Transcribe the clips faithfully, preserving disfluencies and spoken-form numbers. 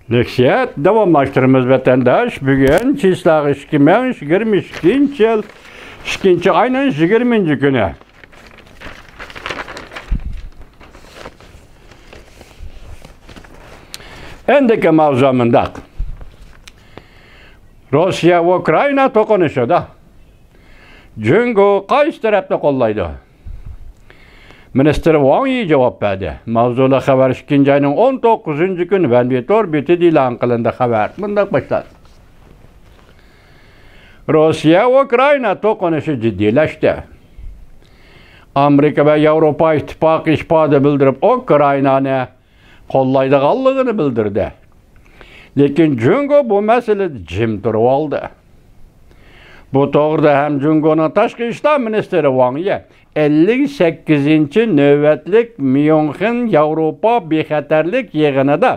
لېكسىيە داۋاملاشتۇرىمىز، ۋەتەنداش. بۈگۈن چىسلاغ ئىككى مىڭ يىگىرمە ئىككىنچى يىل ئىككىنچى ئاينىڭ يىگىرمىنچى كۈنى. ئەندىكى ماۋزۇ مۇنداق. روسىيە ئۇكرائىنا توقۇنۇشىدا جۇڭگو قايسى تەرەپنى قوللايدۇ؟ مىنىستىر ۋاڭ يى جاۋاب بەردى. ماۋزۇلۇق خەۋەر ئىككىنچى ئاينىڭ ئون توققۇزىنچى كۈنى ۋەنۋى تور بېتىدە ئېلان قىلىندى. خەۋەر مۇنداق باشلاندى. روسىيە ئۇكرائىنا توقۇنۇشى جىددىيلەشتى. ئامېرىكا ۋە ياۋروپا ئىتتىپاقى ئىپادە بىلدۈرۈپ، ئۇكرائىنانى قوللايدىغانلىقىنى بىلدۈردى. لېكىن جۇڭگو بۇ مەسىلىدە جىم تۇرۇۋالدى. بۇ توغرىدا ھەم جۇڭگونىڭ تاشقى ئىشلار مىنىستىرى ۋاڭ يى ئەللىك سەككىزىنچى نۆۋەتلىك ميۇنخېن ياۋروپا بىخەتەرلىك يىغىنىدا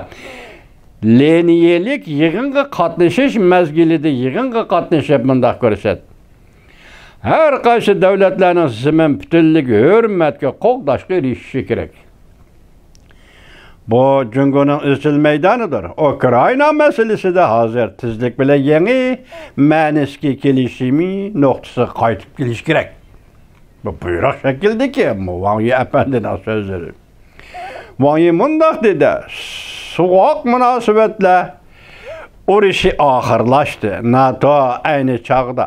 لىنىيەلىك يىغىنغا قاتنىشىش مەزگىلىدە يىغىنغا قاتنىشىپ مۇنداق كۆرسەتتى. ھەر قايسى دۆلەتلەرنىڭ زېمىن پۈتۈنلۈكى ھۆرمەتكە قوغداشقا ئېرىشىشى كېرەك. بۇ جۇڭگونىڭ ئىزچىل مەيدانىدۇر. ئۇكرائىنا مەسىلىسىدە ھازىر تېزلىك بىلەن يېڭى مىنسك كېلىشىمى نۇقتىسىغا قايتىپ كېلىش كېرەك. بۇ بۇيرۇق شەكلىدىكى ۋاڭ يى ئەپەندىنىڭ سۆزلىرى. ۋاڭ يى مۇنداق دېدى: سوغۇق مۇناسىۋەتلەر ئۇرۇشى ئاخىرلاشتى. ناتو ئەينى چاغدا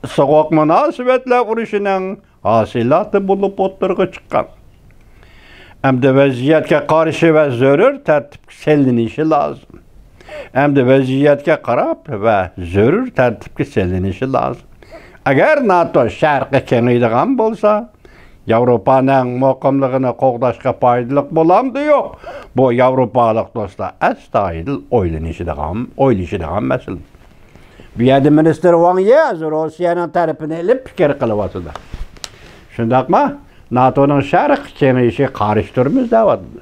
سوغۇق مۇناسىۋەتلەر ئۇرۇشىنىڭ ھاسىلاتى بولۇپ ئوتتۇرىغا چىققان. ئەمدى ۋەزىيەتكە قارشى ۋە زۆرۈر تەرتىپكە سېلىنىشى لازىم. ئەمدى ۋەزىيەتكە قاراپ ۋە زۆرۈر تەرتىپكە سېلىنىشى لازىم. ئەگەر ناتو شەرققە كېڭىيىدىغان بولسا، ياۋروپانىڭ مۇقىملىقىنى قوغداشقا پايدىلىق بولامدۇ يوق؟ بۇ ياۋروپالىق دوستلار ئەستايىدىل ئويلىنىشىدىغان، ئويلىشىدىغان مەسىلە. بۇ يەردە مىنىستىر ۋاڭ يى ھازىر روسىيەنىڭ تەرىپىنى ئېلىپ پىكىر قىلىۋاتىدۇ. شۇنداقمۇ؟ ناتونىڭ شەرققە كېڭىيىشىگە قارشى تۇرىمىز دەۋاتىدۇ.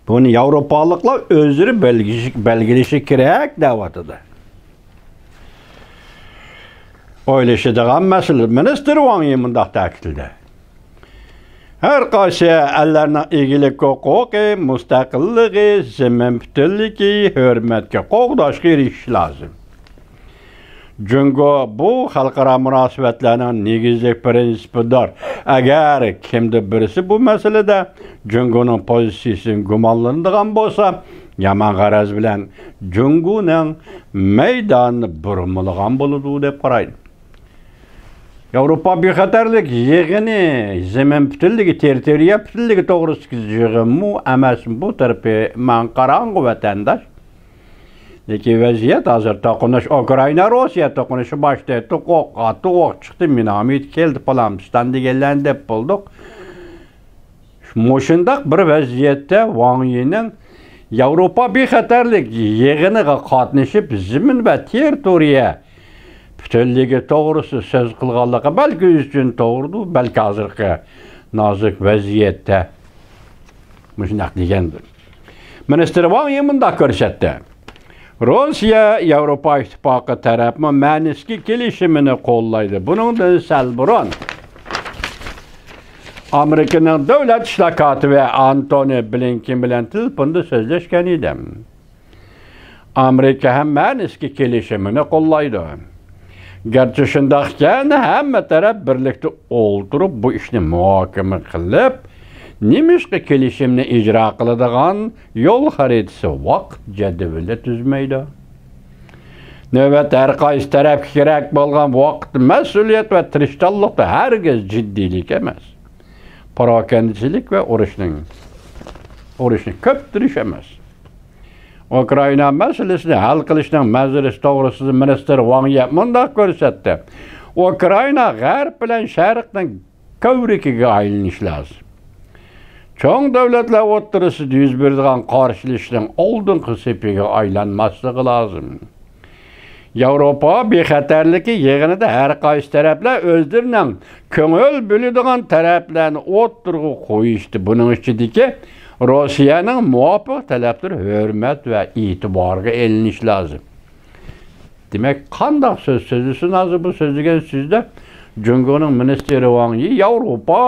بۇنى ياۋروپالىقلار ئۆزلىرى بەلگىلىشى، بەلگىلىشى كېرەك دەۋاتىدۇ. ئويلىشىدىغان مەسىلە. مىنىستىر ۋاڭ يى مۇنداق تەكىتلىدى: ھەر قايسى ئەللەرنىڭ ئىگىلىك ھوقۇقى، مۇستەقىللىقى، زېمىن پۈتۈنلۈكى ھۆرمەتكە قوغداشقا ئېرىشىشى لازىم. جۇڭگو بۇ خەلقئارا مۇناسىۋەتلەرنىڭ نېگىزلىك پىرىنسىپىدۇر. ئەگەر كىمدۇر بىرسى بۇ مەسىلىدە جۇڭگونىڭ پوزىتسىيىسىدىن گۇمانلىنىدىغان بولسا، يامان غەرەز بىلەن جۇڭگونىڭ مەيدانىنى بۇرمىلىغان بولىدۇ دەپ قارايدۇ. ياۋروپا بىخەتەرلىك يىغىنى زېمىن پۈتۈنلۈكى، تېررىتورىيە پۈتۈنلۈكى توغرىسىدىكى يىغىنمۇ ئەمەس، بۇ تەرىپى ماڭا قاراڭغۇ ۋەتەنداش. لېكىن ۋەزىيەت ھازىر توقۇنۇش، ئۇكرائىنا، روسىيە توقۇنۇشى باشلىدى. توقۇق، توقۇق چىقتى، مىناميوت كەلدى، پالان پىستان دېگەنلەرنى دەپ بولدۇق. مۇشۇنداق بىر ۋەزىيەتتە ۋاڭ يىنىڭ ياۋروپا بىخەتەرلىك يىغىنىغا قاتنىشىپ، زېمىن ۋە تېررىتورىيە پۈتۈنلۈكى توغرىسىدا سۆز قىلغانلىقى بەلكى ئۆزى ئۈچۈن توغرىدۇر، بەلكى ھازىرقى نازۇك ۋەزىيەتتە مۇشۇنداق دېگەندۇر. مىنىستىر ۋاڭ يى مۇنداق كۆرسەتتى: روسىيە ياۋروپا ئىتتىپاقى تەرەپمۇ مىنسك كېلىشىمىنى قوللايدۇ. بۇنىڭدىن سەل بۇرۇن ئامېرىكىنىڭ دۆلەت ئىشلار كاتىپى ئانتونى بلىنكېن بىلەن تېلېفوندا سۆزلەشكەن ئىدىم. ئامېرىكا ھەم مىنسك كېلىشىمىنى قوللايدۇ. گەرچە شۇنداقكەن، ھەممە تەرەپ بىرلىكتە ئولتۇرۇپ، بۇ ئىشنى مۇھاكىمە قىلىپ، نېمىشقا كېلىشىمنى ئىجرا قىلىدىغان يول خەرىتىسى، ۋاقىت جەدۋىلى تۈزمەيدۇ؟ نۆۋەتتە ھەر قايسى تەرەپكە كېرەك بولغان ۋاقىت، مەسئۇلىيەت ۋە تىرىشچانلىقتا ھەرگىز جىددىيلىك ئەمەس، پاراكەندىچىلىك ۋە ئۇرۇشنىڭ، ئۇرۇشنى كۆپتۈرۈش ئەمەس. ئۇكرائىنا مەسىلىسىنى ھەل قىلىشنىڭ مەنزىرىسى توغرىسىدا مىنىستىر ۋاڭ يى مۇنداق كۆرسەتتى: ئۇكرائىنا غەرب بىلەن شەرقنىڭ كۆۋرۈكىگە ئايلىنىشى لازىم. چوڭ دۆلەتلەر ئوتتۇرىسىدا يۈز بېرىدىغان قارشىلىشىشنىڭ ئالدىنقى سېپىگە ئايلانماسلىقى لازىم. ياۋروپا بىخەتەرلىكى يىغىنىدا ھەر قايسى تەرەپلەر ئۆزلىرىنىڭ كۆڭۈل بۆلىدىغان تەرەپلەرنى ئوتتۇرىغا قويۇشتى. بۇنىڭ ئىچىدىكى روسىيەنىڭ مۇۋاپىق تەلەپلىرى ھۆرمەت ۋە ئېتىبارغا ئېلىنىشى لازىم. دېمەك، قانداق سۆز سۆزلىسۇن، ھازىر بۇ سۆزلىگەن سۆزدە جۇڭگونىڭ مىنىستىرى ۋاڭ يى ياۋروپا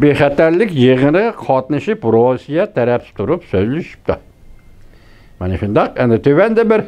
بىخەتەرلىك يىغىنىغا قاتنىشىپ، روسىيە تەرەپتە تۇرۇپ سۆزلىشىپتۇ. مانا شۇنداق. ئەنە تۆۋەندە بىر